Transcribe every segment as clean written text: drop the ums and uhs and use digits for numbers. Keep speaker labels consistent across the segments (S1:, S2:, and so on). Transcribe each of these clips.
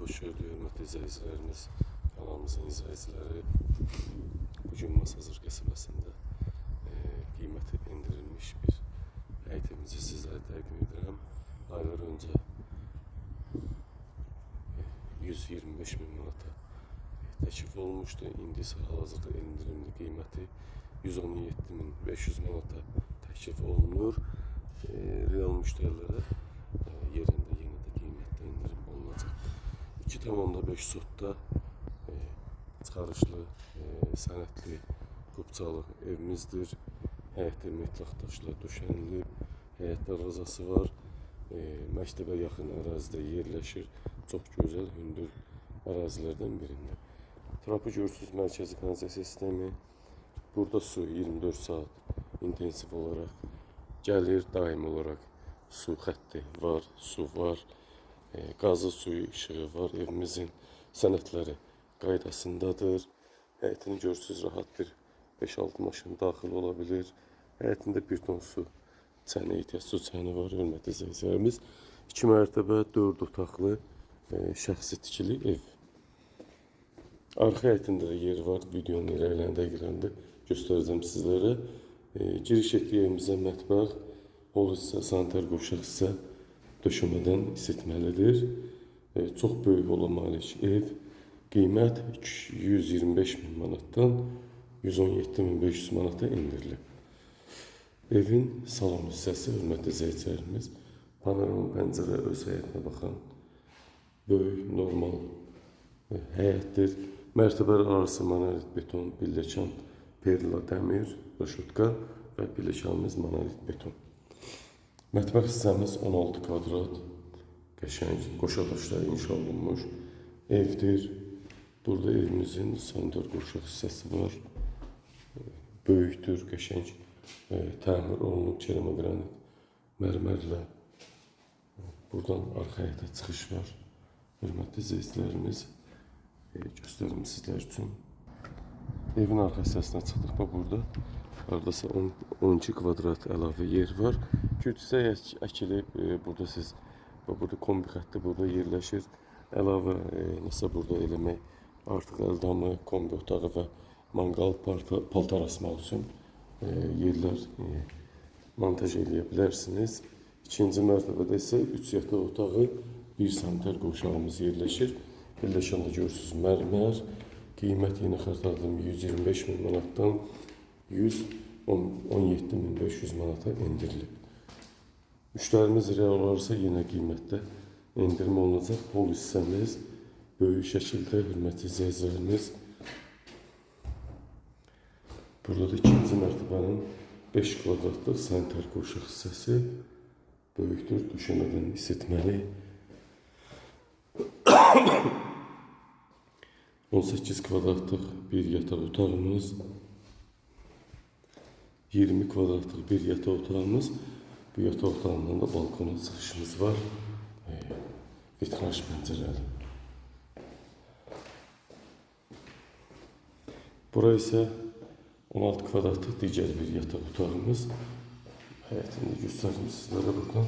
S1: Xoş gördük, hörmətli izləyicilərimiz, kanalımızın izləyiciləri. Bugün Masazır qəsəbəsində qiyməti endirilmiş bir həyət evimizi sizlərə təqdim edirəm. Aylar öncə 125 min manata təklif olunmuşdu. İndi isə hal-hazırda endirimli qiyməti 117.500 manata təklif olunur. Real müştərilərə yerində yenə də qiymətdə endirim olunacaq. 2,5 sotda çıxarışlı, sənədli, kupçalı evimizdir. Həyəti metlaq daşla döşənilib, həyət darvazası var. Məktəbə yaxın ərazidə yerləşir. Çox gözəl, hündür ərazilərdən birində. Trapı görürsünüz, mərkəzi kanalizasiya sistemi. Burada su 24 saat intensiv olaraq gəlir, daimi olaraq su xətti var, su var, qazı suyu, işığı var. Evimizin sənədləri qaydasındadır. Həyətini görürsünüz, rahat bir 5-6 maşın daxil ola bilir. Həyətində bir ton su çəni, ehtiyat su çəni var, hörmətli izləyicilərimiz. 2 mərtəbə, 4 otaqlı şəxsi tikili ev. Arxa həyətində də yer var. Videonun irəliləyən dəqiqələrində göstərəcəm sizlərə. Giriş etdiyi evimizə mətbəx, hol hissə, sanitar qovşaq hissə döşəmədən isitməlidir. Çox böyük hola malik ev. Qiymət 225 min manatdan 117.500 manata endirilib. Evin salon hissəsi, hörmətli izləyicilərimiz, panorama pəncərə öz həyətinə baxan böyük, normal həyətdir. Mərtəbələr arası monolit beton, pilləkan, perla dəmir, rəşotka və pilləkanımız monolit beton. Mətbəx hissəmiz 16 kvadrat, qəşəng, qoşa daşlar inşa olunmuş evdir. Burada evimizin sanitar qovşaq hissəsi var. Böyükdür, qəşəng təmir olunub keramogranit mərmərlə. Buradan arxa həyətə çıxış var. Hörmətli izləyicilərimiz, göstərim sizlər üçün. Evin arxa hissəsinə çıxdıq. Bax burada hardasa 12 kvadrat əlavə yer var. Küçsə əkilib, burada siz, bax burada kombi xətti burada yerləşir. Əlavə nəsə burada eləmək, artıq əldamı, kombi otağı və manqal paltar asmaq üçün yerlər montaj eləyə bilərsiniz. İkinci mərtəbədə isə 3 yataq otağı, 1 sanitar qovşağımız yerləşir. Pilləkanda görürsünüz mərmər. Qiymət yenə xatırladım 125 min manatdan 117.500 manata endirilib. Müştərimiz real olarsa yenə qiymətdə endirim olunacaq. Hol hissəmiz böyük şəkildə, hörmətli izləyicilərimiz. Burada da ikinci mərtəbənin 5 kvadratlıq sanitar qovşaq hissəsi böyükdür, döşəmədən isitməli. 18 kvadratlıq bir yataq otağımız, 20 kvadratlıq bir yataq otağımız. Bu yataq otağından da balkona çıxışımız var. Vitraj pəncərəli. Bura isə 16 kvadratlıq digər bir yataq otağımız. Həyətini göstərim sizlərə buradan.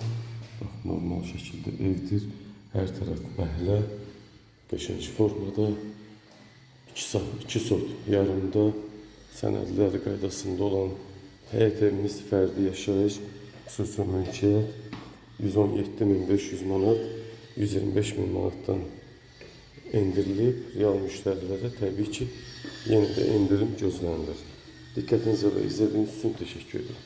S1: Bax, normal şəkildə evdir. Hər tərəf məhəllə, qəşəng formada. 2 sot yarımda sənədlər qaydasında olan həyət evimiz, fərdi yaşayış, xüsusi mülkiyyət 117.500 manat, 125 min manatdan endirilib. Real müştərilərə təbii ki, yenə də endirim gözlənilir. Diqqətinizə və izlədiyiniz üçün təşəkkür edirəm.